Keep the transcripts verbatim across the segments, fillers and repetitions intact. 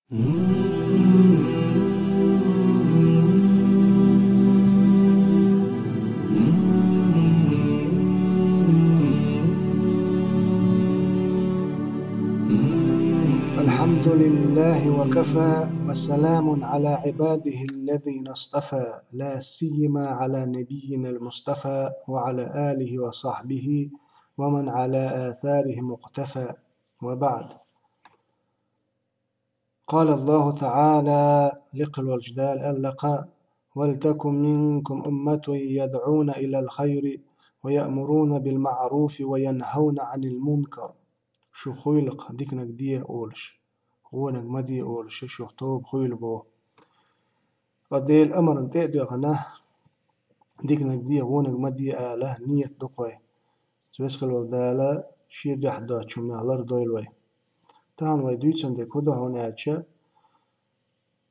الحمد لله وكفى، وسلام على عباده الذين اصطفى، لا سيما على نبينا المصطفى وعلى آله وصحبه ومن على آثارهم اقتفى. وبعد. قال الله تعالى، لقل والجدال ألقى: ولتكن منكم أمة يدعون إلى الخير ويأمرون بالمعروف وينهون عن المنكر. Шу хуйлакх диканиг де олуш, вониг ма де олуш, шух тоба хуйла бо. Ва Дела амарна тӀе а доьгӀна, диканиг де, вониг ма де ала, нийят ду-кх вай. Веза хилла волу Дала шен дуьхьа доцучунах лардойла вай. Тахана вай дуьйцун дерг хӀун ду хьуна аьлча,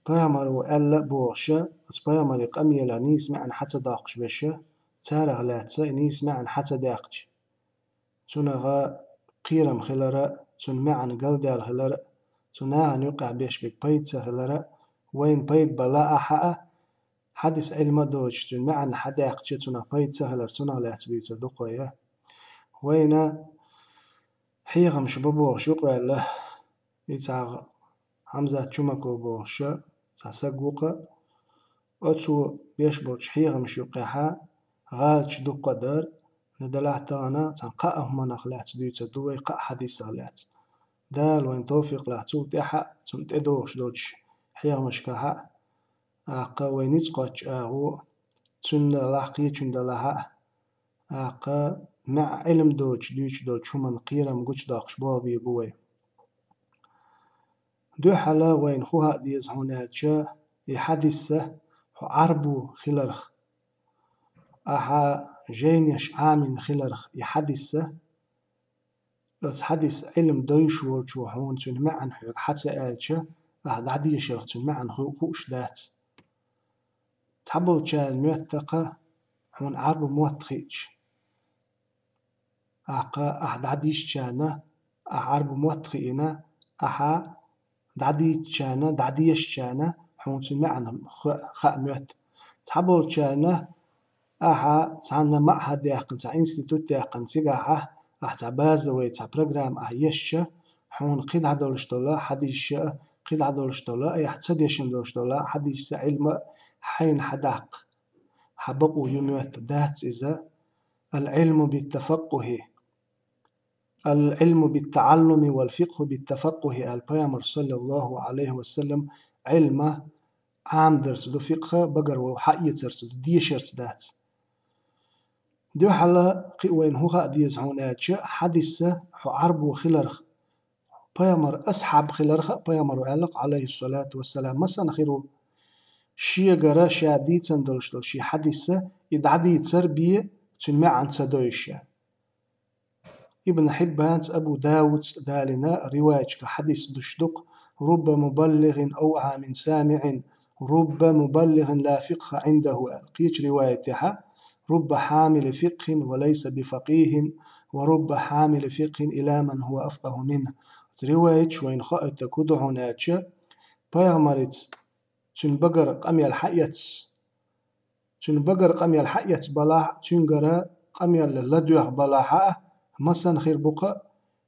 пайхамаро аьлла а бохуша, оцу пайхамаран къамелах нийса маьӀна хьа ца доккхуш беша, царах лаьцна и нийса маьӀна хьа ца даьккхича, цунах кхерам хилара, цуьнан маьӀна галдаьлла хилара, цу нахана юкъахь беш берг пайда ца хилара, вайна пайда бала а хьаа, хьадис Ӏилма а доцуш, цуьнан маьӀна хьа даьккхича, цунах пайда ца хилар, цунах лаьцна дуьйцур ду-кх вай. Вайна хьехамаш бан бохуш юкъаваьлла, и цхьа Хьамзат Чумаков бохуша цхьа саг ву-кха, оцо беш болчу хьехамаш юккъехьа гӀалаташ дуккха а дара, делахь а тахана цхьана кхаа хӀуманах лаьцна дуьйцур ду вай, кхаа хьадисах лаьцна. Дала вайна товфикъ лахь цул тӀаьхьа а, цунна тӀедогӀуш долчу хьехамашкахьа а, аккха вай ницкъ кхоччу агӀо, цуьнан далахь, кхечун далахьа а, аккха маьӀ Ӏилма доцуш дуьйцуш долчу хӀуманна кхерам гучудоккхуш болх бийр бу вай. Дуьххьала вайна хӀун хаа деза хьуна аьлча, и хьадисса хьо Ӏарбо хиларх, ахьа жайнаш Ӏамийна хиларх и хьадисса, оцу хьадис Ӏилма дойуш волчо хьуна цуьнан маьӀна хьоьга хьа ца аьлча, ахьа дӀадешарх цуьнан маьӀна ху-, хууш дац. Цхьаболчарна моьтту-кха хьуна Ӏарбо мотт хиъча. Аккха ахьа дӀадийшчарна, ахьа Ӏарбо мотт хиъна, ахьа дӀадийцичарна, дӀадешачарна хьуна цуьнан маьӀна ха-, хаа моьтту. Цхьаболчарна ахьа цхьанна маӀхьад яьккхина, цхьа институт яьккхина, цигахьа ахьа цхьа базовый, цхьа программа ахьа ешча, хьуна кхидӀа долуш долу хьадисша а, кхидӀа долуш долу, айхьа ца дешна долуш долу хьадисса Ӏилма а хьайна хьадаккха. Хьан бакъо ю моьтту, дац иза. العلم بالتفقه، العلم بالتعلم والفقه بالتفقه аьлла пайхамар, саллаллаху Ӏалайхи ва саллам, Ӏилма Ӏамадарца ду, фикъха багара вовха хьаэцарца ду, дешарца дац. Дуьххьала кхин а вайна хӀун хаа деза хьуна аьлча, хьадисса хьо Ӏарбо хиларх, пайхамар асхьаб хиларха а пайхамаро аьлла-кх, Ӏалайхиссалату вассалам, масана хир ву шегара ша дийцан долуш долу шен хьадисса и дӀадийцар бен цуьнан маьӀна ца дойуш. Ибн Хьиббанца, Абу Даудца далийна риваяташка хьадис душдукъ: رب مبلغ أوعى من سامع، رب مبلغ لا فقه عنده аьлла. Кхечу риваятехьа: رب حامل فقه وليس بفقيه، ورب حامل فقه إلى من هو أفقه منه. Риваяташ вайна хоуьйтург хӀун ду хьуна аьлча, пайхамарица цуьнан багара къамел хьаэцна, цуьнан багара къамел хьаэцна балахь а, цуьнгара къамел ладоьгӀна балахь а, масана хир бу-кха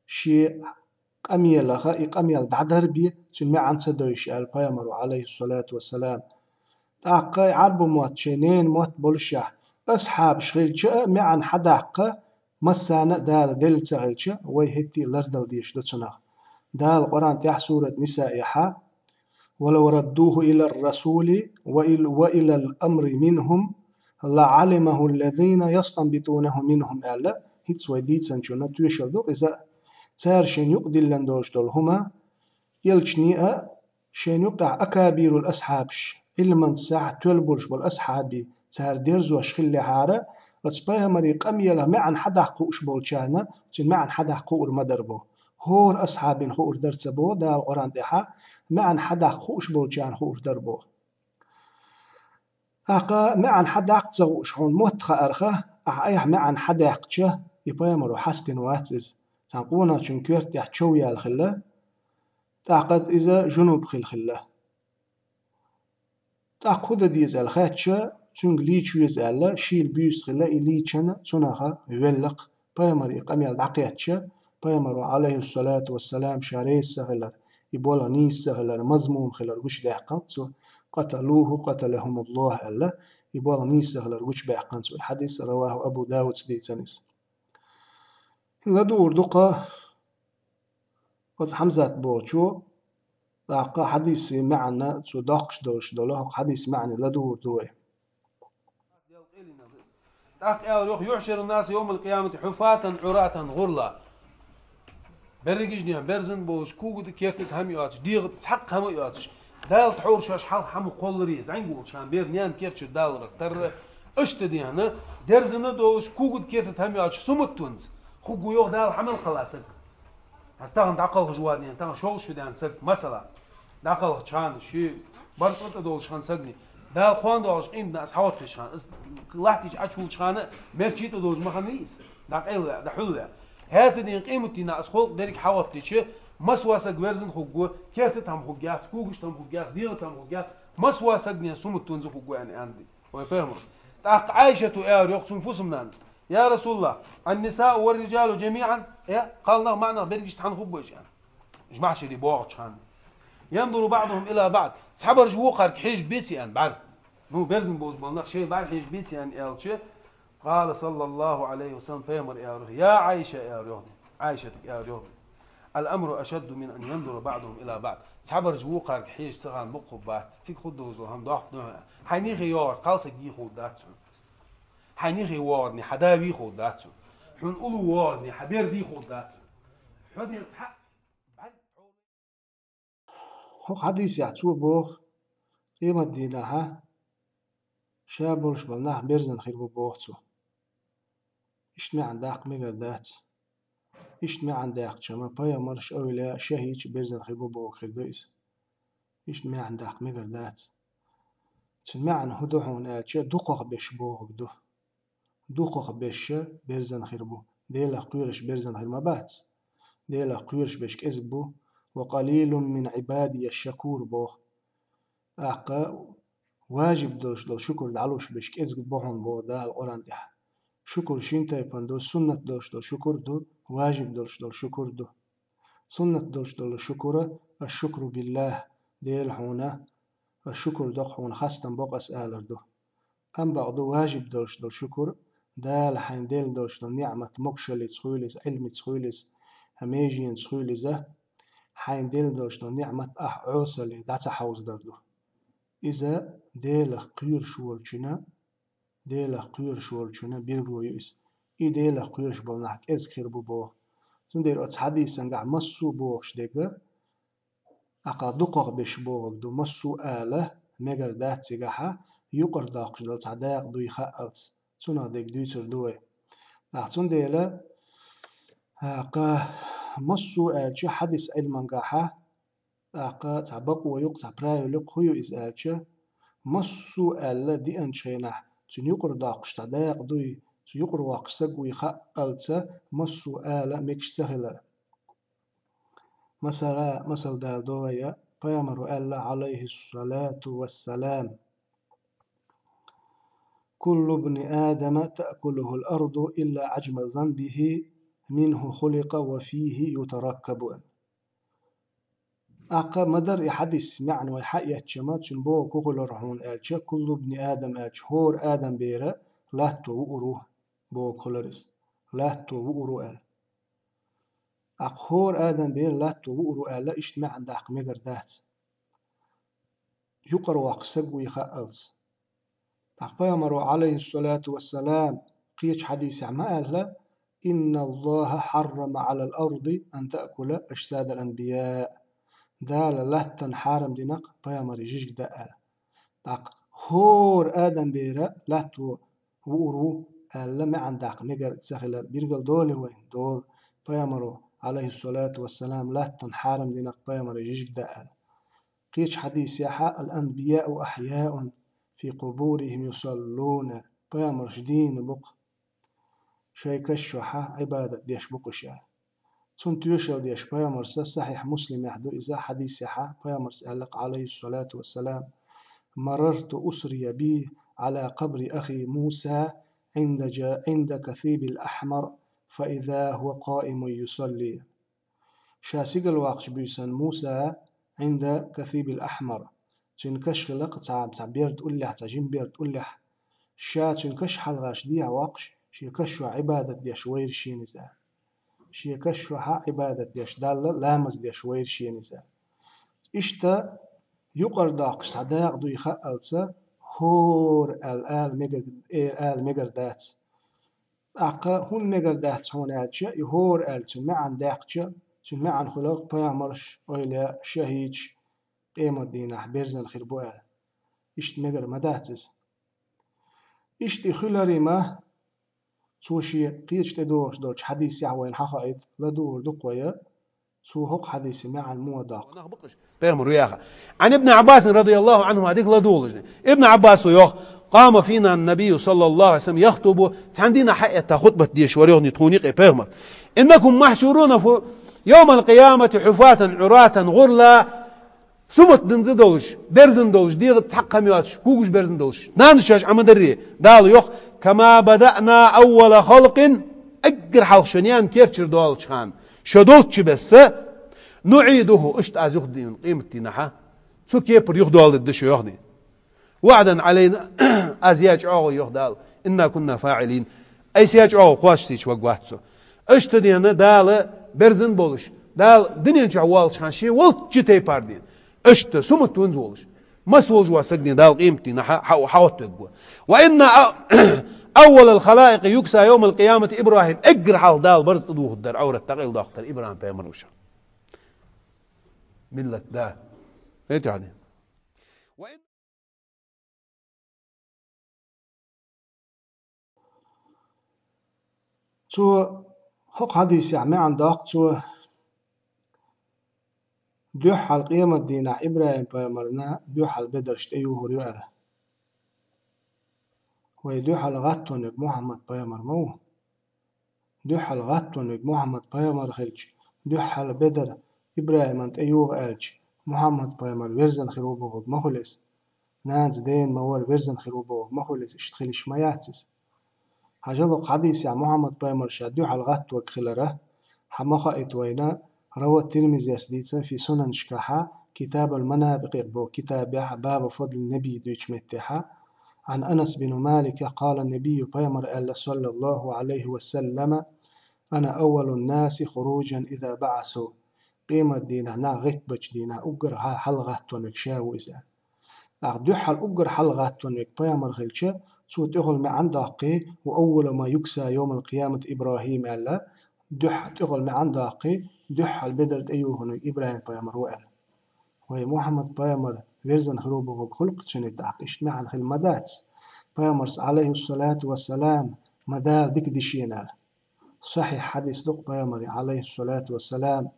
шен къамелаха и къамел дӀадар бен цуьнан маьӀна ца дойуш аьлла пайхамаро, Ӏалайхиссалату вассалам. ТӀаккха и Ӏарбо мотт шайн ненан мотт болушехь, асхьабаш хилча а маьӀна хьадаккха, массарна а Дала делла ца хилча, вай хӀетте а лардала дезаш ду цунах. Дала Къуръан тӀехь сурат Нисаъехьа: ولو ردوه إلى الرسول وإل-، وإلى الأمر منهم لعلمه الذين يستنبطونه منهم аьлла, хӀинцца вай дийцинчунна тоьшалла ду-кх иза. Цара шайна юкъадиллина долуш долу хӀума, элчане а, шайна юккъехь акабирул асхьабаш, Ӏилманца сахьт тоьлла болуш болу асхьабий, цара дерзош хиллехьара, оцу пайхамарийн къамелах маьӀна хьадаккха хууш болчарна, цуьнан маьӀна хьадаккха хуур ма дара боху. ХӀора асхьабина хуур дара ца боху Дала Къуръан тӀехьа, маьӀна хьадаккха хууш болчарна хуур дара боху. ТӀаккха маьӀна хьадаккха ца хууш хьуна мотт хаарха, ахьа айхьа маьӀна хьадаьккхича, и пайхамаро хьастина вац иза. Цхьана къонахчун коьрта тӀехь чов яьлла хилла, ТӀаккха иза жунуб хила хилла. ТӀаккха хӀу дан деза аьлла хаьттича, цуьнга лийча веза аьлла, шийла буьйса хилла, и лийчана цунах велла-кх. Пайхамар и къамел дӀакхаьчча, пайхамаро, Ӏалайхиссалату вассалам, ша реза ца хилар, и болх нийса ца хилар, мазмум хилар гучадаьккхина цо, «قتلوه قتلهم الله» аьлла, и болх нийса ца хилар гучабаьккхина цо. И хьадис раваху Абу Давуда дийцина иза. ЛадугӀур ду-кх оцу Хьамзат бохучо, тӀаккха хьадисан маьӀна цо доккхуш долуш долу, хӀокху хьадисан маьӀна ладугӀур ду вай. ТӀаккха аьлла йоху: «يحشر الناس يوم القيامة حفاة عراة غرلا». Берригаш а ден берзан болуш, кугат а, керта тӀе хӀама а йоцуш, дегӀан тӀе цхьаккха хӀама а йоцуш, Дала тхьовра шаьш хьалха хьан ма кхолларе, зӀамига волчу хан бер ненан керта чуьра даларх тарра, аша тӀе дехна, дерзана а долуш, кугат а, керта тӀе хӀама а йоцуш, сумат тунца хӀуггу йоху Дала хьан мел кхалла саг. Аса тахана дӀакхалхаш вадийна, тахана шолгӀа шу даьнна саг, масала, дӀакхалхачу хана, ши барт тӀе долуш хан сагни, Дала кхонна догӀуш къийна аса хьахӀоттийчу хана, аса лахтича Ӏачу волчу хана, мерчий тӀе долуш ма хан вий иза, дӀакъайла веа, дӀахьулла веа. ХӀетта дийна къематдийнахь аса холкъа дерриг хьахӀоттийча, массо а саг верзан хӀуггу, керта тӀе хӀама хӀуггу яц, кугаш тӀе хӀама хӀуггу яц, дегӀан тӀе хӀама хӀуггу яц, массо а саг ден сумат тунца хӀуггу аьнна, аьнна ди. Вай пайхамар. ТӀаккха Ӏайшату аьлла йоху цунна фусамнанас: «يا رسول الله، النساء والرجال جميعا؟» Э, кхалнах, маьӀнах берригаш цхьаьна хӀуггу беш аьнна. Уьш маьхьшаре бохучу хана. «ينظر بعضهم إلى بعض». Цхьабарш вукхарга хьежа беций аьнна бӀаьрг. Ну, берзан бозу болу нах шайн бӀаьрг хьежа беций аьнна аьлча, قال صلى الله عليه وسلم, пайхамар аьлла: «يا عائشة», аьлла йоху. Ӏайшатга аьлла йоху. «الأمر أشد من أن ينظر بعضهم إلى بعض». Цхьабарш вукхарга хьежа ца хан бакъ хӀума бац. Цига хӀун дозу хӀама дохку дуьхьа. Хьайн юххе йогӀур кхалсаг йийхур дац хьуна. Хьайн юххе вогӀурний хьан да вийхур дац хьуна. Хьуна улло вогӀурний хьан бер дийхур дац хьуна. Хьо ден цхьаъ бӀаьрг хьо- ХӀокху хьадисехь цо боху, къематдийнахьа ша болуш болу нах берзан хир бу боху цо. Иштта маьӀна даккха мегар дац. Иштта маьӀна даьккхича ма пайхамарш, эвлаяъ, шахӀидаш берзан хир бу бохург хир ду иза. Иштта маьӀна даккха мегар дац. Цуьнан маьӀна хӀун ду хьуна аьлча, дукхахберш бохург ду. Дукхахберш берзан хир бу. Делах кхоьруш берзан хир ма бац. Делах кхоьруш берш кӀезиг бу. «Ва къалилун мин Ӏибадия шакур», боху. ТӀаккха важиб долуш долу шукур дӀалуш берш кӀезиг бу хьуна боху Дала Къуръан тӀехь. Шукур шина тайпана ду, суннат долуш долу шукур ду, важиб долуш долу шукур ду. Суннат долуш долу шукур, аш-шукру биллахӀ, Дела хьуна, аш шукур доккху хьуна, хастам боккху ас алар ду. Амма бакъду важиб долуш долу шукур, Дала хьайн делла долуш долу ниӀмат, могушаллица хуьлийла иза, Ӏилмица хуьлийла иза, хьан меженца хуьлийла иза, хьайн делла долуш долу ниӀмат ахь Ӏесале дӀа ца хьовзадар ду. Иза Делах кхоьруш волчуьнан, Делах кхоьруш волчуьнан билгало ю иза. И Делах кхоьруш болу нах кӀезиг хир бу боху. Цундела оцу хьадисангахь массо а бохуш дерг, тӀаккха дукхахберш бохург ду, массо а ала мегар дац цигахьа, юкъара доккхуш долу цхьа дакъа дуй хаалц. Цунах дерг дуьйцур ду вай. ТӀаккха цундела, тӀаккха массо а аьлча хьадис Ӏилмангахьа, тӀаккха цхьа бакъо юкъа, цхьа правило юкъа, хӀун ю иза аьлча, массо а аьлла диъанчу хенахь, цуьнан юкъара доккхуш цхьа дакъа дуй, цу юкъара воккхуш саг вуй хаалца, массо а ала мегаш ца хилар. Масала, масал дала до вай, пайхамаро аьлла, Ӏалайхиссалату вассалам: «كل ابن آدم تأكله الأرض إلا عجب ذنبه منه خلق وفيه يتركب». ТӀаккха ма-дарра и хьадис маьӀна вай хьаэцча ма, цуьнан бохург хӀун хуьлура хьуна аьлча, «كل ابن آدم» аьлча, хӀора адам бера латто вуур ву бохург хуьлура иза. Латто вуур ву аьлла. ТӀаккха хӀора адам бер латто вуур ву аьлла, иштта маьӀна даккха мегар дац. Юкъара воккхуш саг вуй хаалц. ТӀаккха пайхамаро, Ӏалайхиссалату вассалам, кхечу хьадисехь ма аьлла: «إن الله حرم على الأرض أن تأكل أجساد الأنبياء». Дала латтана хьарам дина-кх пайхамаран жижиг дан аьлла. ТӀаккха хӀора адам бера латто вуур ву аьлла маьӀна даккха мегар ца хилар билгал долий вайна? Долу. Пайхамаро, Ӏалайхиссалату вассалам, латтана хьарам дина-кх пайхамаран жижиг дан аьлла. Кхечу хьадисехьа: «الأنبياء أحياء في قبورهم يصلون». Пайхамарш дийна бу-кх, шайн каш чохьа Ӏибадат деш бу-кх уьш аьлла. Цунна тоьшалла деш пайхамарса, сахьихь Муслимехь ду иза хьадисехьа, пайхамарса аьлла-кх, Ӏалайхиссалату вассалам: «مررت أسري بي على قبر أخي موسى عند ج-، عند كثيب الأحمر فإذا هو قائم يصلي». Ша сигала ваккхача буьйсанна Муса عند كثيب الأحمر. Цуьнан каш хилла-кх цхьа, цхьа берда уллехь, цхьа жима берда уллехь. Ша цуьнан каш хьалхашка дехьа воккхуш, шен каш чохь Ӏибадат деш вайра шена иза. Шен каш чохь Ӏибадат деш, Далла ламаз деш вайра шена иза. Иштта юкъара доккхуш цхьа дакъа дуй хаалца, хӀора аьлла ала мегар, эр ала мегар дац. ТӀаккха хӀунда мегар дац хьуна аьлча, и хӀора аьлла цуьнан маьӀна даьккхича, цуьнан маьӀна хуьлар-кх пайхамарш, эвлаяъ, шахӀидаш, къематдийнахь берзан хир бу аьлла. Иштта мегар ма дац иза. Иштта и хуьларе ма, цо шен кхечу тӀедогӀуш долчу хьадисехь вайна хьахоуьйту, ладугӀур ду-кх вай, цо хӀокху хьадисан маьӀна муха доккху. Пайхамар ву яха. عن ابن عباس رضي الله عنهما, дика ладугӀалаш. Ибн Ӏаббасо йоху: «قام فينا النبي صلى الله عليه وسلم يخطب». Цхьана дийнахь хьаэтта хутбат деш вара йоху тхуна юкъе пайхамар. «إنكم محشورون يوم القيامة حفاة عراة غرلا». Сумат динза долуш, берзан долуш, дегӀан цхьа кхам йоцуш, кугуш берзан долуш. Нанас шаьш Ӏама дарре, Дала йоху: «كما بدأنا أول خلق», эггара хьалха шун ненан керчара долучу ханна, шо долчу бесса, «نعيده», иштта аз юха дийна, къематдийнахьа, цу кепара юха долур ду шо йоху дийна. «وعدا علينا», аз яа чӀогӀа йоху Дала, «إنا كنا فاعلين». Айса яа чӀогӀа кхочушдийча ваг вац цо. Иштта дийна Дала берзан болуш, Дала дуьнен чохь волчу ханна шен волчу тайпара дийна. Иштта сумат вунза волуш. Маса волуш ван саг дийна Дала къематдийнахьа хьа-, хьа-, хьаоттавегга. «وإن أول الخلائق يكسى يوم القيامة إبراهيم». Эггара хьалха Дала барза тӀедухур дара, Ӏаврат дӀакъайладоккхур дара ИбрахӀим-пайхамар вуьшта. Миллат да. Эти хьани. Цо хӀокху хьадисехь маьӀна доккху цо, дуьххьал къематдийнахь ИбрахӀим-пайхамарна дуьххьал бедарш тӀеюхур ю аьлла. Вай дуьххьал гӀаттониг Мухьаммад-пайхамар ма ву. Дуьххьал гӀаттониг Мухьаммад-пайхамар хилча, дуьххьал бедар ИбрахӀиман тӀеюху аьлча, Мухьаммад-пайхамар верзан хир ву бохург ма хуьлу иза. Нанас дена ма вара верзан хир ву бохург ма хуьлу иза, иштта хила йиш ма яц иза. Хьажал хӀокху хьадисехь Мухьаммад-пайхамар ша дуьххьал гӀаттониг хилар, хьан ма хаийта вайна, рава Тирмизес дийцина фи сунанашкахьа, Китабул-Манакъикъ боху китабехь, Бабу фадлин-набий дуьйцучу меттехьа, عن أنس بن مالك قال النبي, пайхамар аьлла, صلى الله عليه وسلم: «أنا أول الناس خروجا إذا بعثوا». Къематдийнахь нах гӀиттабечу дийнахь уггар хьал-, хьалха гӀаттониг ша ву иза. ТӀаккха дуьххьал уггар хьалха гӀаттониг пайхамар хилча, цо тӀехула маьӀна доккхий, «وأول من يكسى يوم القيامة إبراهيم» аьлла, дуьххьал тӀехула маьӀна доккхий, дуьххьал бедар тӀеюхуниг ИбрахӀим-пайхамар ву аьлла. Вай Мухьаммад-пайхамар верзан хир ву бохург хуьлу-кх цуьнан, тӀаккха иштта маьӀна хила ма дац. Пайхамарс, Ӏалайхиссалату вассалам, ма Дала дика дишийна аьлла. Сахьихь хьадис ду-кх пайхамаран, Ӏалайхиссалату вассалам,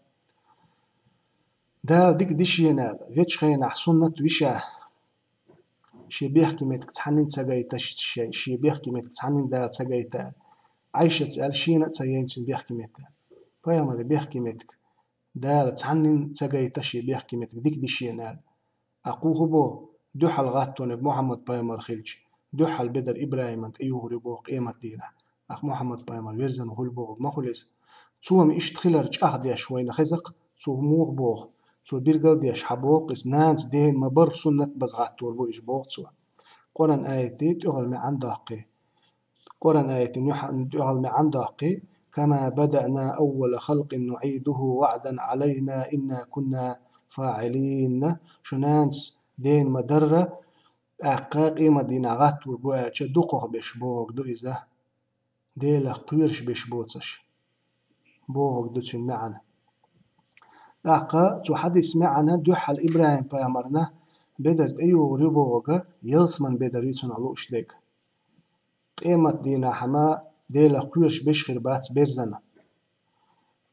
Дала дика дишийна аьлла, вечу хенахь суннат ви ша. Шен бехке меттиг цхьаннан ца гайта, шен, шен бехке меттиг цхьаннан Дала ца гайта аьлла. Ӏайшас аьлла, шена а ца яйна цуьнан бехке меттиг. Пайхамаран бехке меттиг Дала цхьаннан ца гайта, шен бехке меттиг дика дишийна аьлла. ТӀаккха хӀун боху, дуьххьал гӀаттониг Мухьаммад-пайхамар хилча, дуьххьал бедар ИбрахӀиман тӀеюхур ю боху къематдийнахь. ТӀаккха Мухьаммад-пайхамар верзан хуьлу бохург ма хуьлу иза. Цо-м иштта хилар чӀагӀдеш вайна хеза-кх, цо муха боху. Цо биргал деш хьан боху иза, нанас дена ма-барра суннат база гӀаттор бу иза боху цо. Къуръан аятийн тӀехула маьӀна доккхий. Къуръан аятийн юьхьа-, тӀехула маьӀна доккхий: «كما بدأنا أول خلق نعيده وعدا علينا إنا كنا فاعلين». Шу нанас дена ма-дарра, тӀаккха къематдийнахь гӀаттор бу аьлча, дукхахберш бохург ду иза. Делах кхоьруш берш боцуш бохург ду цуьнан маьӀна. ТӀаккха цу хьадисан маьӀна дуьххьал ИбрахӀим-пайхамарна бедар тӀеюхур ю бохург ялсаманин бедар ю цунах лууш дерг. Къематдийнахь-м Делах кхоьруш берш хир бац берзан.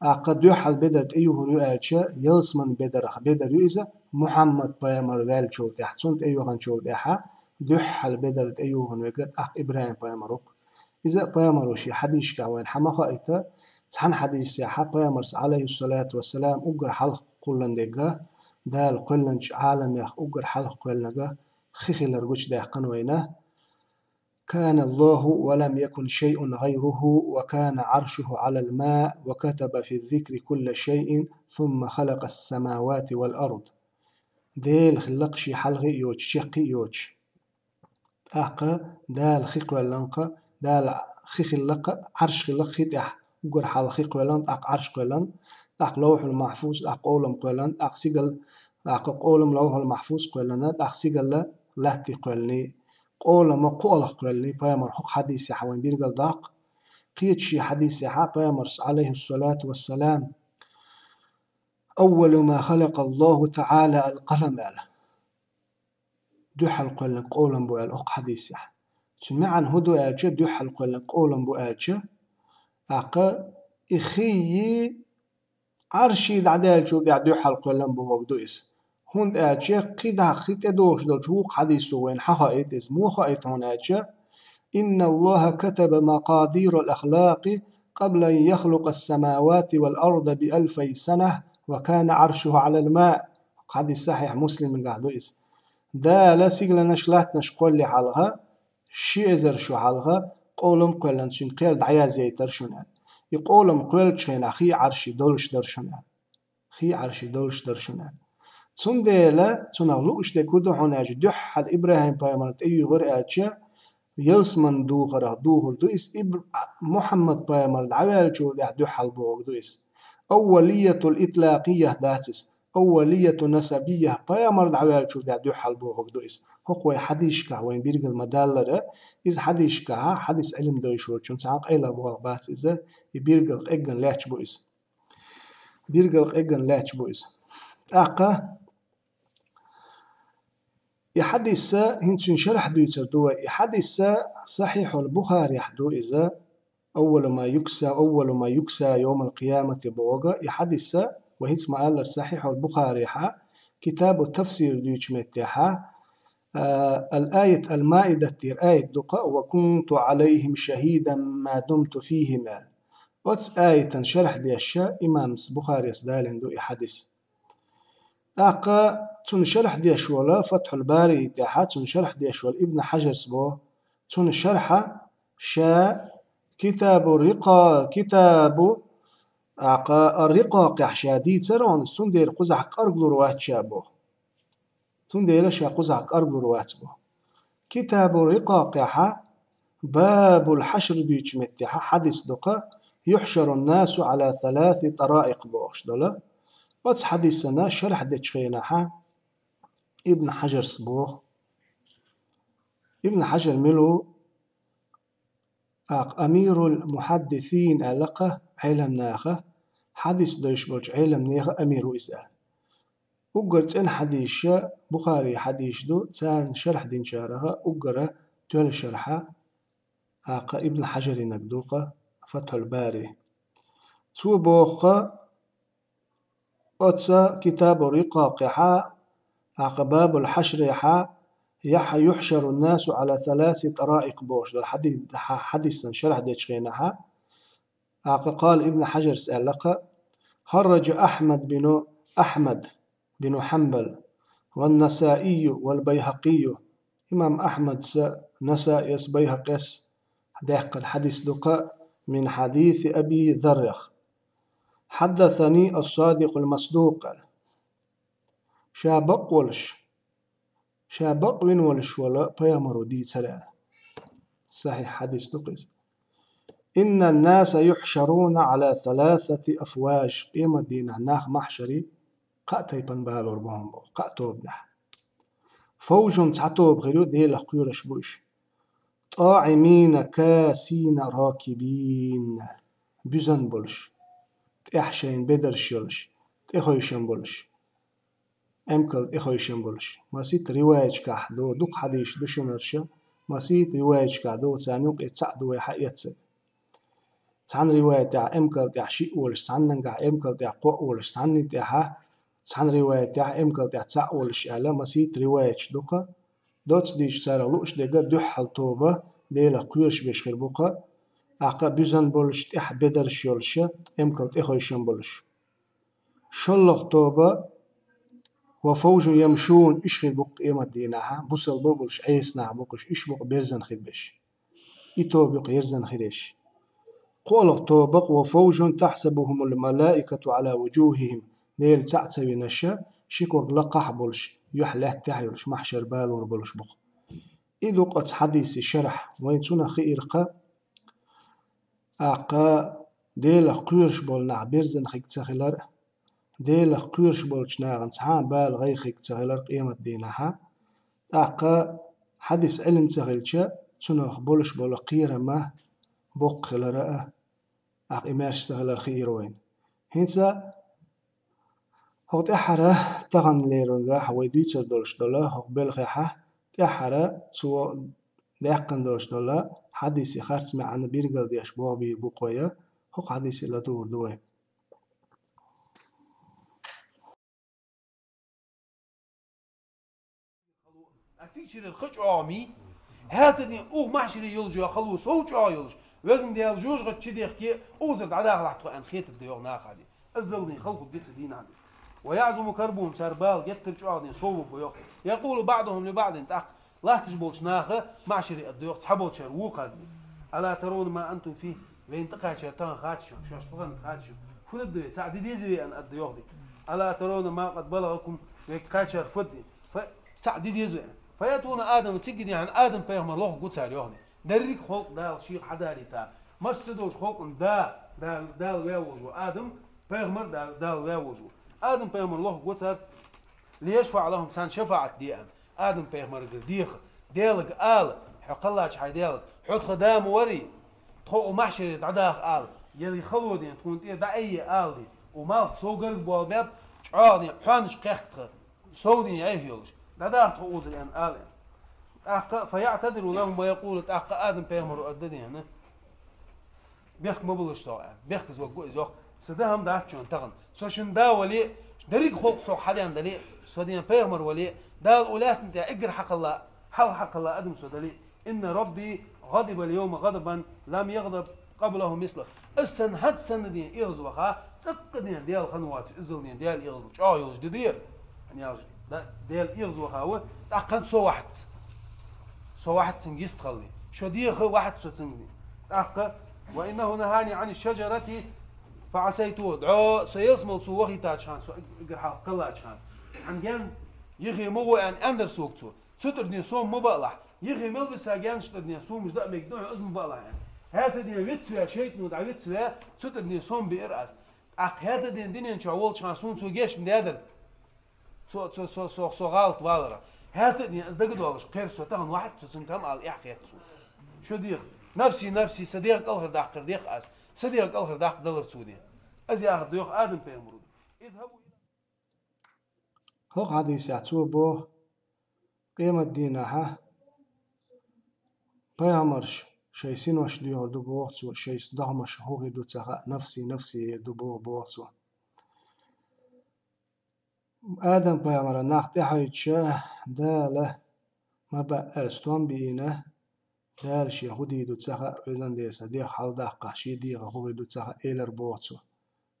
ТӀаккха дуьххьал бедар тӀеюхур ю аьлча, ялсаманин бедарах бедар ю иза, Мухьаммад-пайхамар ваьллачул тӀаьхьа, цунна тӀеюхначул тӀаьхьа дуьххьал бедар тӀеюхур верг тӀаккха ИбрахӀим-пайхамар ву-кх. Иза пайхамаро шен хьадисашкахь вайна хьан ма хаийта, Цхьан хьадисехьа пайхамарс, алейхиссалату вассалам, уггар хьалха кхоллан дега, Дала кхоьлланча Ӏаламех уггар хьалха кхоьлланга хи хилар гучадаьккхана вайна: «كان الله ولم يكن شيء غيره، وكان عرشه على الماء، وكتب في الذكر كل شيء، ثم خلق السماوات والأرض». Дела хилла-кх ше хьалхе а йоцуш, чаккхе а йоцуш. ТӀаккха Дала хи кхоьллан-кх, Дала хи хилла-кх, Ӏарш хилла-кх хи тӀехь, уггар хьалха хи кхоьллан, тӀаккха Ӏарш кхоьллан, тӀаккха Ловхьул-Махьфуз, тӀаккха Къолам кхоьллан, тӀаккха сигал, тӀаккха Къолам, Ловхьул-Махьфуз кхоьллан, тӀаккха сигал латте кхоьллиний. Къолам кхоалгӀа кхоьллиний, пайхамар хӀокху хьадисехь вайн биргал доккху. Кхечу шен хьадисехьа пайхамарс, алейхиссалату вассалам: «أول ما خلق الله تعالى القلم», аьлла. Дуьххьал кхоьллинарг къолам бу аьлла хӀокху хьадисехь. Цуьнан маьӀна хӀун ду аьлча, дуьххьал кхоьллинарг къолам бу аьлча, тӀаккха и хи Ӏарший дӀадаьллачул тӀаьхьа дуьххьал кхоьллан бохург ду иза. ХӀунда аьлча кхидӀа, кхин тӀедогӀуш долчу вукху хьадисо вайна хьан хоуьйту иза? Муха хоуьйту хьуна аьлча: «إن الله كتب مقادير الخلق قبل أن يخلق السماوات والأرض بألفي سنة وكان عرشه على الماء». Хьадис сахьихь Муслимгахь ду иза. Дала сигаланаш, латтанаш кхоллале хьалха, ши эзар шо хьалха къолам кхоьллан, цуьнан кхел дӀаязъяйтар шуна аьлла. И къолам кхоьллачу хенахь хи Ӏарший долуш дара шуна аьлла. Хи Ӏарший долуш дара шуна аьлла. Цундела цунах лууш дерг хӀун ду хьуна аьлча, дуьххьал ИбрахӀим-пайхамар тӀеюьйхира аьлча, ялсаман духарах духур ду иза, Ибр-, а, Мухьаммад-пайхамар дӀаваьллачул тӀаьхьа дуьххьал бохург ду иза. Аввалиятул итлакъият дац иза, аввалияту насабият, пайхамар дӀаваьллачул тӀаьхьа дуьххьал бохург ду иза. ХӀокху вай хьадисашкахь вайн биргал ма-даллара, иза хьадисашкахь, хьадис Ӏилма дойуш волчунна цхьа а къайла болх бац иза, и биргал къегган лаьтташ бу иза. Биргал къегган лаьтташ бу иза. ТӀаккха и хьадис, хӀинца цуьнан шархь дуьйцур ду вай. И хьадис Сахьихьул Бухарихь ду иза. «Аввалу ма юкса, аввалу ма юкса йомал къиямати» бохург. И хьадис вай хӀинца ма-аллара Сахьихьул Бухарихьа, китабу тафсир дуьйцучу меттехьа, а, ал-аят ал-Маидат тӀера аят ду-кх: «Ва кунту Ӏалайхим шахидан ма думту фихим», аьлла. Оцу аятан шархь деш имамс Бухарис далийна ду и хьадис. ТӀаккха цунна шархь деш волу, Фатхьул Бари тӀехьа цунна шархь деш волу Ибн Хьажарс бо, цунна шархьа ша китабу рикъа-, китабу, тӀаккха ар-рикъакъехь ша дийцара хьуна, цундела кхузахь кӀоргалур вац ша бо. Цундела ша кхузахь кӀоргалур вац бо. Китабу рикъакъехьа, бабул хьашр дуьйцучу меттехьа хьадис ду-кх: «Юхьшарун насу Ӏала саласи тараикъ» бохуш долу. Оцу хьадисана шархь дечу хенахьа Ибн Хьажарс боху. Ибн Хьажар мила ву? ТӀаккха амирул мухьаддисин аьлла-кх Ӏеламнаха, хьадис дойуш болчу Ӏеламнехан амир ву иза аьлла. Уггар цӀена хьадисаш Бухари хьадисаш ду, царна шархь динчарах уггара тоьлла шархьа тӀаккха Ибн Хьажаринаг ду-кх Фатхьул Бари. Цо боху-кх, оцу китабу рикъакъехьа, тӀаккха бабул хьашрехьа, яхьа юхьшарун насу Ӏала саласи тараикъ бохуш долу хьади-, хьа-, хьадисан шархь дечу хенахьа, тӀаккха къала Ибн Хьажарс аьлла-кх: «Харраджа Ахьмад бину Ахьмад бину Хьанбал, ван Насаийю вал Байхьакъийю». Имам Ахьмадса, Насаис, Байхьакъис даьккхина хьадис ду-кх мин хьадиси Аби Заррах: «Хьаддасани ас-Садикъул Масдукъ», аьлла. Ша бакъ волуш, ша бакъ вина волуш волу пайхамаро дийцара аьлла. Сахьихь хьадис ду-кх иза. «Иннан наса юхьшаруна Ӏала саласати афваж». Къемат дийнахь нах махьшаре кхаа тайпана балор бу хьуна боху, кхаа тобанехь. Фавжун цхьа тоба хир ю, Делах кхоьруш бу уьш. «ТӀаимина касина ракибин». Буьзна болуш, тӀехь шайна бедарш йолуш, тӀехойшам болуш. Эмкал тӀехойшам болуш. Масийтта риваяташкахь ду, дукха хьадисаш ду шуна хӀорш, масийтта риваяташкахь ду, царна юкъе цхьаъ ду вай хьаэцнарг. Цхьана риваятехь эмкал тӀехь шиъ волуш, цхьаннангахь эмкал тӀехь кхоъ волуш, цхьаннан тӀехьа, цхьана риваятехь эмкал тӀехь цхьаъ волуш аьлла, масийтта риваяташ ду-кх. Доцца дийцича царах лууш дерг дуьххьал тоба, Делах кхоьруш берш хир бу-кх. тӀаккха буьззина болуш, тӀехь бедарш йолуш, эмкал тӀехойшина болуш. ШоллагӀа тоба, ва фавжун ямшун, уьш хир бу-кх къемат дийнахь, бусалба болуш Ӏеса нах бу-кх уьш, уьш бу-кх берзина хир берш. И тоба ю-кх ерзина хир ерш. КхоалгӀа тоба-кх, ва фавжун тахьсабухумул малаикату Ӏала вужухӀихӀим, Дела цхьаъ ца винарш, ши ког лакхахь болуш, юьхь лаьттахь йолуш, махьшар балора болуш бу-кх. И ду-кх оцу хьадисан шархь, вайн цунах хиира-кх, тӀаккха Делах кхоьруш болу нах берзина хиг ца хилар а, Делах кхоьруш болчу нахана цхьа а бала гӀайгӀа хиг ца хилар къемат дийнахьа. ТӀаккха хьадис Ӏилма ца хилча, цунах болуш болу кхерам а боккха хилар а, тӀаккха и маьрша ца хилар хиира вайна. ХӀинца хӀокху тӀаьххьара тахана леринехь вай дуьйцур долуш долу хӀокху белхехь, тӀаьххьара цо даьккхина долуш долу хьадисан харц маьӀна билгалдеш болх бийр бу-кх вай, хӀокху хьадисе ладугӀур ду вай. Цига чуьра кхин чӀогӀа мий, хӀаьта ден, угӀу махьшаре йолчу хало сов чӀогӀа йолуш, Везан Дела, жожагӀатех чу дехке, укхазара дӀадахалахь тхо аьлла хетар ду йогӀу нахана. Аззал ден халкъо бицан дийнахь. Ва яӀзуму карбухум, цара бала геттара чӀогӀа ден сов бу йогӀу. Якъулу баӀдухум ли баӀдин, тӀаккха латташ болчу наха махьшаре а доьху цхьаболчара вукхарна: «Ала таравна ма антум фихӀ?» Вайна тӀекхаьчнарг тахана хаьттича, шаьш тахана хаьттича, хӀун ду вай, цхьаъ де деза вай аьлла, ара доьху. «Ала таравна ма къад балагӀакум», вайга кхаьчнарг фу ду? Фа-, цхьаъ де деза вай аьлла. «Фаятуна Адама», цига дехьана Адам-пайхамар лохуг ву цара йоху. Дерриг а халкъ Дала шех хьадалийта. Массо а долчу халкъана да, Дала, Дала ваьвожо Адам, пайхамар Дала, Дала ваьвожо. Адам-пайхамар лохуг ву цара, «лияшфаӀа лахӀум», царна шафаӀат де аьлла. Адам-пайхамаргара деха, Делага ала: «Хьо кхаллачу хьайн Делага, хьо тхан да ма варий, тхо у махьшаре дӀадаха ала, я и хало ден тхуна тӀе дӀаайъе ала ден, у малх сов гарга болх баьб, чӀогӀа ден хьоьнаш кхехка тхан, сов ден яйх йолуш, дӀадаха тхо узар аьлла», ала. ТӀаккха, «фаяӀтазиру лахӀум ва якъулу», тӀаккха Адам-пайхамаро ара дан дехьана: «Бехк ма балаш сох», аьлла. Бехказа вагго иза йоху. Сан да хӀума дац шуна тахана. Со шун да вале а, дерриг а халкъ сох хьаден дале а, со ден пайхамар вале а, Дала у лаьттан тӀехь эггара хьакхалла, хьалха хьакхалла адам со дале а. «Инна Рабби гӀадиба ал-йовма гӀадабан лам ягӀдаб къаблахӀу мислахӀ». Аса санна, хӀанз санна ден эгӀаз ваха, цӀаккха ден Дела хан вацаш, иззал ден Дела эгӀазал чӀогӀа йолуш де дера. Хьан ялаш, да, Дела эгӀаз ваха ву, тӀаккха со вахьац. Со вахьац цуьнга йистхалли. Шо деха вахьац со цуьнга. ТӀаккха: «Ва иннахӀу нахӀани Ӏани шаджарати фаӀасайту». ДӀо со ялсмала цо вахийтачхьана, со эггара хьалха кхаллачхьана. Хьан ген йихе ма гӀо аьнна, аьндара сога цо. Цу тӀара ден сом ма баалахь. Йихе мел биса генаш тӀара ден сомаш даа мега ду, иза ма баалахь аьнна. ХӀаьта ден вицве, шайтано дӀавицве, цу тӀара ден сом биира ас. ТӀаккха хӀаьта ден динен чохь волчхьана суна цо геш ма дедара. Цо, цо, со, со, со гӀалат валара. ХӀаьта а ден, аса дага долуш, кхер со тахана вахьац, цо цунна тӀам ала эхь хетта цо. Шо деха, нафси, нафси, сан дегӀ кӀалхардаккхар деха ас, сан дегӀ кӀалхардаккха далар цо ден. Аса яхар доьху Адам-пайхамаро. ХӀокху хьадисехь цо боху, къемат дийнахьа пайхамарш шайн синош доьхур ду боху цо, шайн дохамаш хӀун хир ду ца хаьа, нафси, нафси эр ду боху, боху цо. Адам-пайхамаран нах тӀаьхьуьйтуш, Дала ма баъара стом бина, Дала шен хӀун дийр ду ца хаьа, везан Дела, сан дегӀ хьаладаккха, шен дегӀан хӀун хир ду ца хаьа, элар боху цо.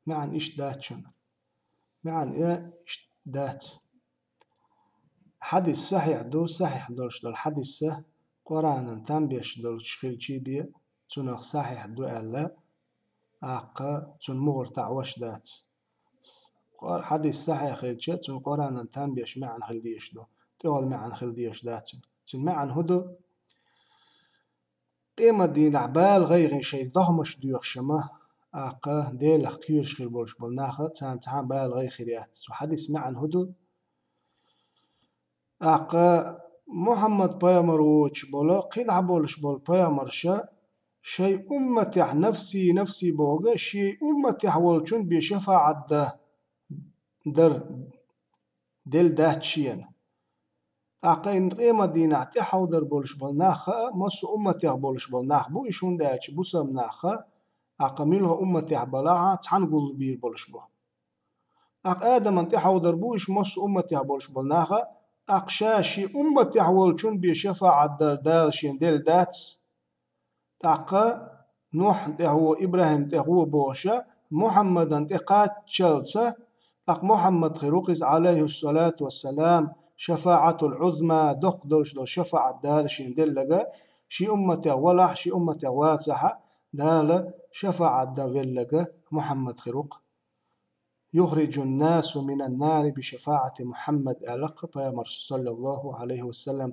МаьӀна иштта дац шуна. МаьӀна иштта дац. Хьадис сахьихь ду, сахьихь долуш долу хьадисса Къуранан там беш долчу хилчий бен, цунах сахьихь ду аьлла, тӀаккха цунна мугӀар таӀош дац. Къур-, хьадис сахьихь хилча, цунна Къуранан там беш маьӀна хила дезаш ду, тӀехула маьӀна хила дезаш дац цунна. Цуьнан маьӀна хӀун ду? Къемат дийнахь бала гӀайгӀина шайн дохамаш доьхуш ма, тӀаккха Делах кхоьруш хир болуш болу наха, царна цхьа а бала гӀайгӀа хир яц. Цу хьадис маьӀна хӀун ду? ТӀаккха Мухьаммад пайхамар воцуш болу, кхидӀа болуш болу пайхамарша шайн умматехь нафси, нафси бохург, шен умматехь волчун бен шафаӀат дан дар делла дац шена. ТӀаккха и къемат дийнахь тӀехьовдар болуш болу нах а, массо а умматех болуш болу нах бу, и шун даьлча бусалба нах а, тӀаккха муьлха умматехь балахь а, цхьаьна гулбийр болуш бу. ТӀаккха Адаман тӀехьовдар бу, и массо а умматех болуш болу нах а, тӀаккха ша шен умматехь волчун бен шафаӀат дар Дала шена делла дац. ТӀаккха Нухьна тӀе гӀо, ИбрахӀима тӀе гӀо бохуша, Мухьаммадна тӀе кхаччалца, тӀаккха Мухьаммад хир ву-кх иза, Ӏалайхиссалату вассалам, шафаӀатул Ӏузма, доккха долуш долу шафаӀат Дала шена делларг, шен умматех валахь, шен умматех вацахь а, Дала шафаӀат дан велларг Мухьаммад хир ву-кх. «Юхрижун-наса минан-нари би шафаӀати Мухьаммад», аьлла-кх пайхамарша, саллаллаху Ӏалайхи ва саллам,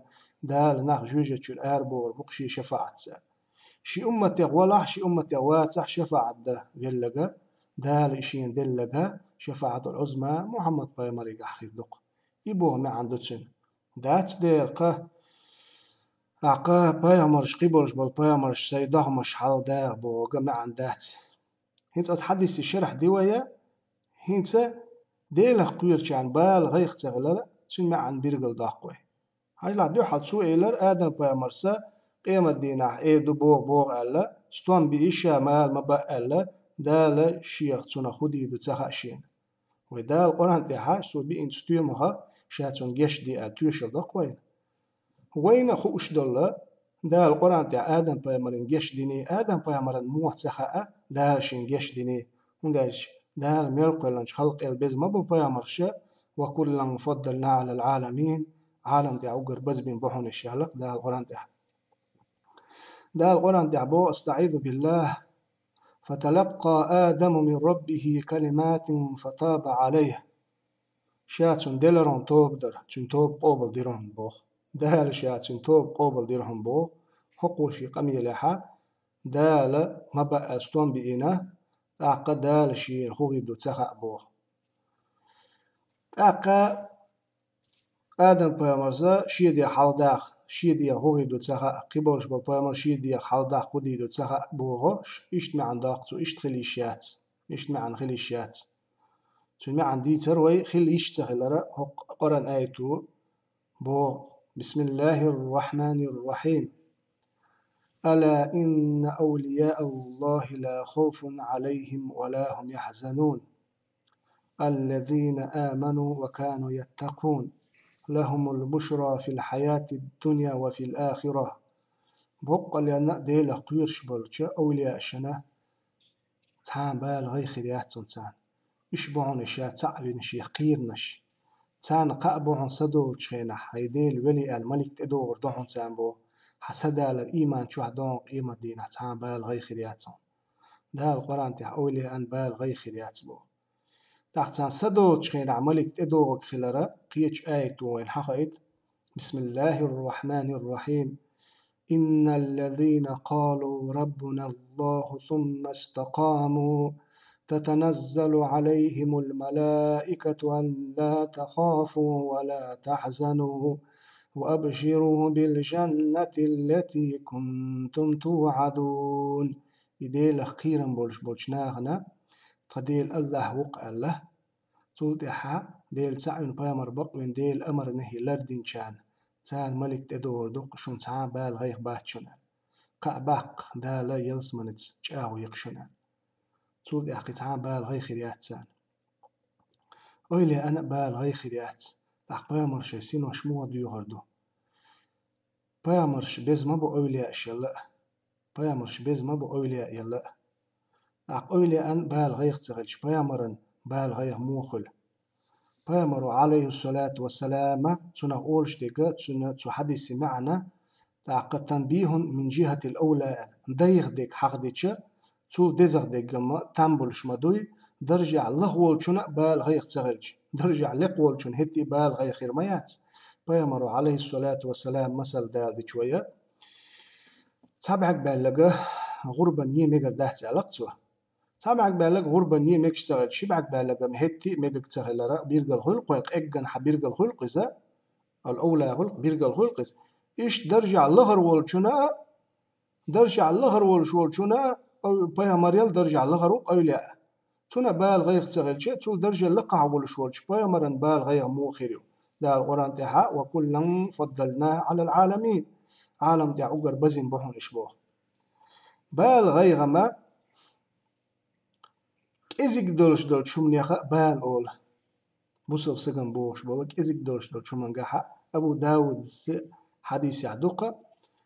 Дала нах жоьжахатин чуьра арабохур бу-кх шен шафаӀатца. Шен умматех валахь, шен умматех вацахь, шафаӀат дан велларг, Дала и шена делларг, шафаӀатул Ӏузма Мухьаммад пайхамарегахь хир ду-кх. И боху маьӀна ду цуьнан. Дац дера кхин, тӀаккха пайхамарш, кхиболуш болу пайхамарш сайн догӀмаш хьаладаха бохург маьӀна дац. ХӀинца оцу хьадисийн шархь дина вай, хӀинца Делах кхоьручарна бала гӀайгӀа ца хилар, цуьнан маьӀна билгалдоккху вай. Хьажал, дуьххьал цо элира, Адам-пайхамарс къематдийнахь эр ду боху, боху аьлла, стом биъна ша мала ма баа аьлла, Дала шех цунах хӀун дийр ду ца хаьа шена. Вай Дала Къуръан тӀехь цо биъначу стоьмах ша цунна гечдо аьлла тоьшалла до-кх вайна. Вайна хууш долу, Дала Къуръан тӀехь Адам-пайхамарна гечдиний, Адам-пайхамарна муха ца хаьа Дала шена гечдиний, хӀунда аьлча Дала мел кхоьллинчу халкъал беза ма бу пайхамарш, «ва куллан фаддална Ӏалал Ӏаламин», Ӏалам тӀехь уггар базбина бу хьуна уьш аьлла-кх Дала Къуръан тӀехь. Дала Къуръан тӀехь боху, астаӀизу биллахӀ, «фаталаккъа Адаму мин раббихӀи калиматин фатаба Ӏалайхь». Ша цунна делира хьуна тоба дар, цуьнан тоба къобалдира хьуна боху. Дала ша цуьнан тоба къобалдира хьуна боху, хӀокхо шен къамелехь Дала ма баа стом биъна, тӀаккха Дала шена хӀун хир ду ца хаьа боху. ТӀаккха Адам-пайхамарс шен дегӀ хьаладаха, шен дегӀах хӀун хир ду ца хаьа, кхиболуш болу пайхамарш шен дегӀах хьаладаха хӀун дийр ду ца хаьа боху, иштта маьӀна доккху цо, иштта хила йиш яц, иштта маьӀна хила йиш яц. Цуьнан маьӀна дийцира вай, хила йиш ца хилар, хӀокху Къуръан аято боху: «БисмиллахӀир-рахьманир-рахьим. Ала инна авлияаллахӀи ла хавфун Ӏалайхим ва ла хӀум яхьзанун. Аллазина аману ва кану яттакъун. ЛахӀумул бушра фил хьаятид дунья ва фил ахира». Боккъалла а Делах кхоьруш болчу овлияашна цхьа а бала гӀайгӀа хир яц хьуна царна. Уьш бу хьуна ша цхьаъ вина шех кхерамаш. Царна кхаъ бу хьуна садолучу хенахь, хӀай Делан вели аьлла, малик тӀедогӀур ду хьуна царна боху. Хьан са далар ийман чохь догӀу къематдийнахь, цхьа а бала гӀайгӀа хир яц хьуна. Дала Къуръан тӀехь овлияан бала гӀайгӀа хир яц боху. ТӀаккха царна садолучу хенахь малик тӀедогӀург хилар кхечу аято вайна хьахаийта: «БисмиллахӀир-рахьманир-рахьим. Инналлазина къалу раббуналлахӀу сумма стакъаму, татаназзалу Ӏалайхимул малаикату алла тахафу ва ла тахьзану, ва абширу бил жаннатиллати кунтум туӀадун». И Делах кхерам болуш болчу нахана тхан Дела АллахӀ ву-кх аьлла. Цул тӀаьхьа Дела цхьаъ вина, пайхамар бакъвина, Делан амарнехь лардинчарна, царна малик тӀедогӀур ду-кх: шуна цхьа а бала гӀайгӀа бац шуна. Кхаъ баккха Дала ялсаманица чӀагӀо йи-кх шуна. Цул тӀаьхьа кхин цхьа а бала гӀайгӀа хир яц царна. Овлияана а бала гӀайгӀа хир яц. ТӀаккха пайхамаршийн синош муха доьхур ду? Пайхамарш беза ма бу овлияаш елла а. Пайхамарш беза ма бу овлияа елла а. ТӀаккха овлияан бала гӀайгӀа ца хилча, пайхамаран бала гӀайгӀа муха хуьлу? Пайхамаро, Ӏалайхиссалату вассалам, цунах олуш дерг, цуьнан цу хьадисан маьӀна, тӀаккха танбихӀун мин жихӀатил авла аьлла, дайгӀа дерг хьахдича, цул дезагӀа дерг-м там болуш ма дуй, даржехь лаха волчунна а бала гӀайгӀа ца хилча, даржехь лекха волчунна хӀетте а бала гӀайгӀа хир ма яц. Пайхамаро, Ӏалайхиссалату вассалам, масал далдича вай, цхьа бӀаьрг баьлларг гӀурбан е мегар дац аьлла-кх цо. Цхьа бӀаьрг баьлларг гӀурбан е мегаш ца хилча, ши бӀаьрг баьлларг-м хӀетте а мегаш ца хилар билгал хуьлу-кх вайн, къеггина хьан билгал хуьлу-кх иза, ал-авла хуьлу-кх, билгал хуьлу-кх иза. Иштта даржехь лахара волчунна а, даржехь лахара волуш волчунна а, ов-, пайхамарел даржехь лахара ву-кх овлияа. Цунна бала гӀайгӀа ца хилча, цул даржехь лакхахь волуш волчу пайхамаран бала гӀайгӀа муха хир ю? Дала Къуръан тӀехь: «Ва куллан фаддална Ӏалал Ӏаламин». Ӏалам тӀехь уггар базина бу хьуна уьш боху. Бала гӀайгӀа ма кӀезиг долуш долчу хӀуманех а бала олу. Бусалба стагана бохуш болу кӀезиг долуш долчу хӀуманехь а. Абу Даудца хьадисехь ду-кх,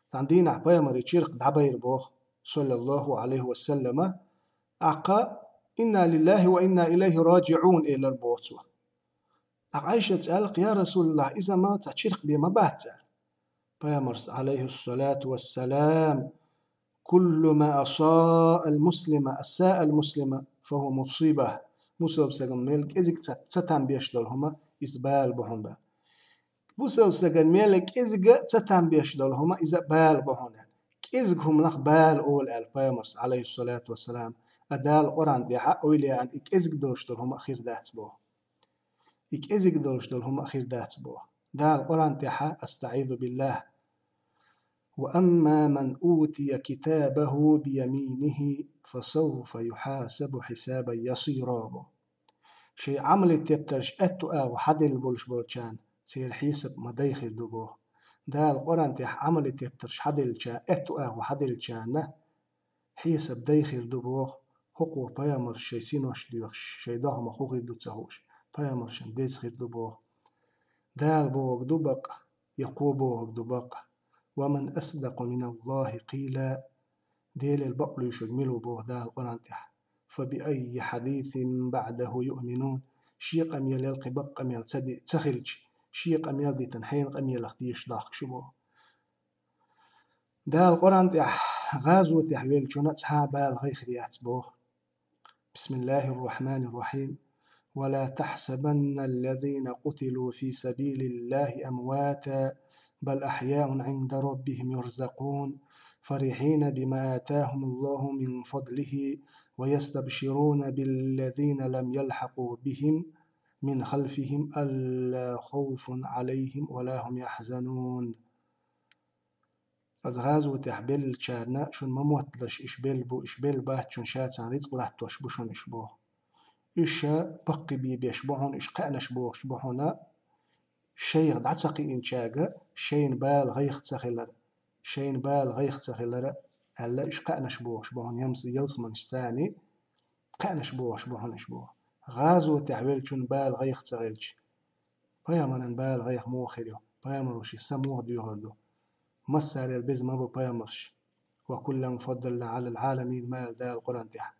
цхьана дийнахь пайхамаран чиркх дӀабайра боху. саллаллаху алейхи ва саллама, тӀаккха: «Инна лиллахи ва инна илайхи раджиун», — элар боху цо. ТӀаккха Ӏайшас аьлла: «Я Расулаллах, иза ма цхьа чиркх бен ма бац», — аьлла. Пайхамарс, алейхиссалату вассалам: «Куллу ма асаа ал-муслима, асаа ал-муслима, фаху мусиба». Бусалба сагана мел кӀезиг ца, ца там беш долу хӀума, иза бала бу хьуна. Бусалба сагана мел кӀезига ца там беш долу хӀума, иза бала бу хьуна. КӀезиг хӀуманах бала олу аьлла Пайхамарс, алейхиссалату вассалам. А Дала Къуръан тӀехь а, ойла ян, и кӀезиг долуш долу хӀума а хир дац боху. И кӀезиг долуш долу хӀума а хир дац боху. Дала Къуръан тӀехь а: «АстаӀизу биллах». «Ва амма ман утия китабаху бияминихи, фасавфа юхьасабу хьисабан ясира», — бо. Шайн Ӏамали тептарш аьтту агӀо хьаделла болуш болчарна церан хьесап ма дайхир ду боху. Дала Къуръан тӀехь Ӏамали тептарш хьаделлача, аьтту агӀо хьаделлачарна хьесап дайхир ду боху, хӀокхо пайхамарш шайн синош доьхуш, шайн догӀмах хӀун хир ду ца хууш, пайхамаршна деза хир ду боху. Дала бохург ду бакъ, я кхо бохург ду бакъ. «Ва ман асдакъу миналлахи къийла». Делал бакълуьйшург мила ву боху Дала Къуръан тӀехь. «Фа би аййи хьадисин баӀдаху юъминун». Шен къамелал кхин бакъ къамел ца ди-, ца хилча, шен къамел дитина хьенан къамелах теша дохкуш ю боху. Дала Къуръан тӀехь гӀазотехь веллачунна цхьа а бала гӀайхир яц боху. Бисмиллахир-рахманир-рахим. «Ва ла тахьсабанна аллазина къутилу фи сабилиллахи амвата, бал ахьяун гӀинда раббихим юрзакъун, фарихьина бима атахумуллаху мин фадлихи, ва ястабшируна биллазина лам ялхьакъу бихим мин халфихим алла хавфун гӀалайхим ва ла хум яхьзанун». Аса гӀазотехь беллачарна шуна ма мотталаш, иш белла бу, иш белла бац, шуна ша царна рицкъ латтош бу шуна иш боху. Иш ша баккхий бийбеш бу хьуна, иш кхаьънаш бохуш бу хьуна, шайх дӀа ца кхиъначаьрга шайна бала гӀайх ца хилар, шайна бала гӀайх ца хилар аьлла, иш кхаьънаш бохуш бу хьуна, ямс-, ялсаманаш царний кхаьънаш бохуш бу хьуна иш боху. ГӀазотехь веллачун бала гӀайх ца хилча, пайхамаран бала гӀайх муха хир ю? Пайхамаро шен са муха доьхур ду? Массарел беза ма бу пайхамарш. «Ва куллан фаддална гӀалал гӀаламин», — ма аьлла Дала Къуръан тӀехь.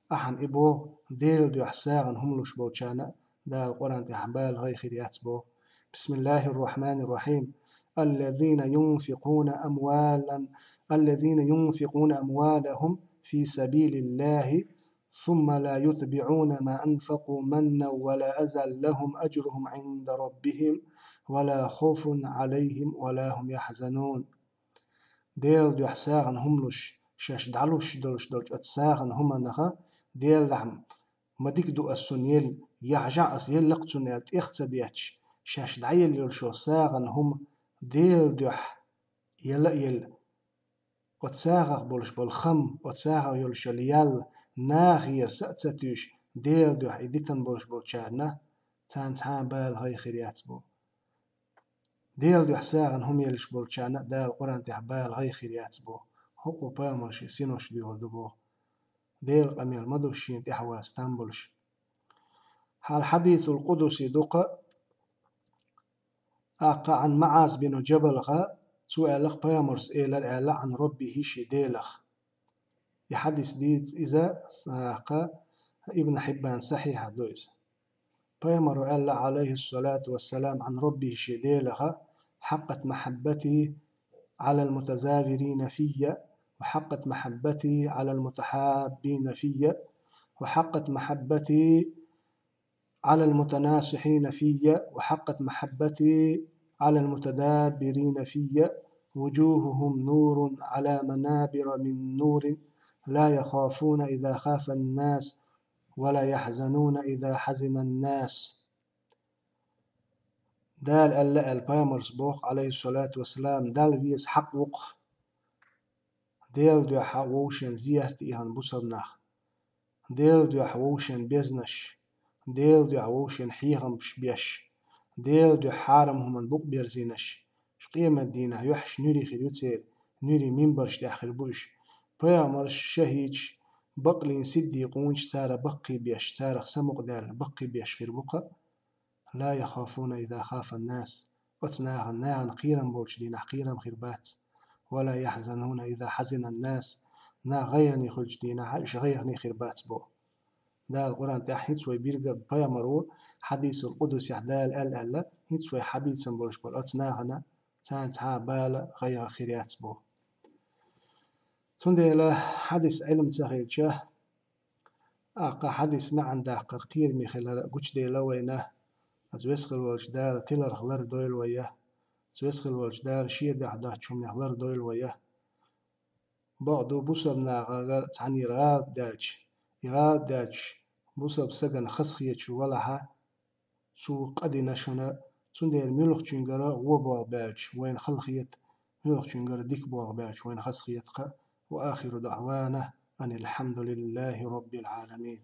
Ахьа и боху, Делан дуьхьа сагӀина хӀума луш болчарна Дала Къуръан тӀехь бала гӀайхир яц боху. Бисмиллахир-рахманир-рахим. «Аллазина юнфикъуна амвалан, аллазина юнфикъуна амвалахум фи сабилиллахи, сумма ла ютбиъуна ма анфакъу маннан ва ла азан, лахум ажрухум гӀинда раббихим, ва ла хавфун гӀалайхим, ва ла хум яхьзанун». Делан дуьхьа сагӀина хӀума луш, шаьш дӀалуш долуш долчу оцу сагӀина хӀуманах, Делан дуьхьа ма дика ду ас цунна елла, яхьажахь ас елла-кх цунна аьлла тӀех ца детташ, шаьш дӀаелла йолуш йолу сагӀина хӀума Делан дуьхьа елла а елла, оцу сагӀах болуш болу хам, оцу сагӀах йолуш йолу ял нахера са а ца туьйш, Делан дуьхьа и дитина болуш болчарна, царна цхьа а бала гӀайхир яц боху. Делан дуьхьа сагӀина хӀума еллаш болчарна Дала Къуръан тӀехь бала гӀайхир яц боху. ХӀокхо пайхамар шен синош доьхур ду боху. Делан къамел ма ду шена тӀаьхьаваца там болуш. Хьал хьадисул къудуси ду-кха, аккха Ӏан МуӀаз бину Джабалха, цо аьлла-кх, пайхамарс элира аьлла Ӏан Раббихи, шен Делах. И хьадис дийца иза, аккха, Ибн Хьиббан сахьихьа ду иза. Пайхамаро аьлла, алейхиссалату вассалам, Ӏан Раббихи, шен Делаха: «Хьаккъат махьаббати гӀалал мутазавирина фийя, ва хьаккъат махьаббати гӀалал мутахьаббина фийя, ва хьаккъат махьаббати гӀалал мутанасихьина фийя, ва хьаккъат махьаббати гӀалал мутадаббирина фийя, вуджухухум нурун гӀала манабира мин нурин, ла яхафуна иза хафан нас, ва ла яхьзануна иза хьазинан нас». Дала аьлла аьлла пайхамарс боху, алейхиссалату вассалам, Далла веза хьакъ ву-кх. Делан дуьхьа вовшен зерат а яхана бусалба нах. Делан дуьхьа вовшен безнаш. Делан дуьхьа вовшен хьехамаш беш. Делан дуьхьа хьарам хӀуманна букъ берзийнаш. Шу къемат дийнахь юьхьаш нуьри хир ю церан, нуьри минбарш тӀехь хир бу уьш. Пайхамарш, шахӀидаш, бакълин сиддикъунаш цара баккхий беш, царах самукъадаьлла баккхий беш хир бу-кха. «Ла яхафуна иза хафан нас». Оцу нахана, нахана кхерам болчу дийнахь кхерам хир бац. «Ва ла яхьзануна иза хьазинан нас». наха гӀайгӀане хуьлучу дийнахьа уьш гӀайгӀане хир бац боху. Дала Къуръан тӀехь хӀинца вай биргал пайхамар ву, хьадисул къудусехь Дала аьлла-аьлла, хӀинца вай хьабийцам болуш болу оцу нахана, царна цхьа а бала, гӀайгӀа хир яц боху. Цундела хьадис Ӏилма ца хилча, аккха хьадис маьӀна даккхар кхераме хилар гучудела вайна, аса весхила волчу Дала тиларх лардойла вай я, аса весхила волчу Дала шен дуьхьа доцучу хӀуманех лардойла вай я. Бакъду, бусалба нахагара цхьаьнгара гӀалат даьлча, и гӀалат даьлча, бусалба сагана хазахеташ валахьа, цо къа дина шуна, цундела муьлххачуьнгара вон болх баьлча, вайна хала хета, муьлххачуьнгара дика болх баьлча, вайна хазахета кха. Ва ахиру даъвана анил хьамдулиллахи роббил Ӏаламин.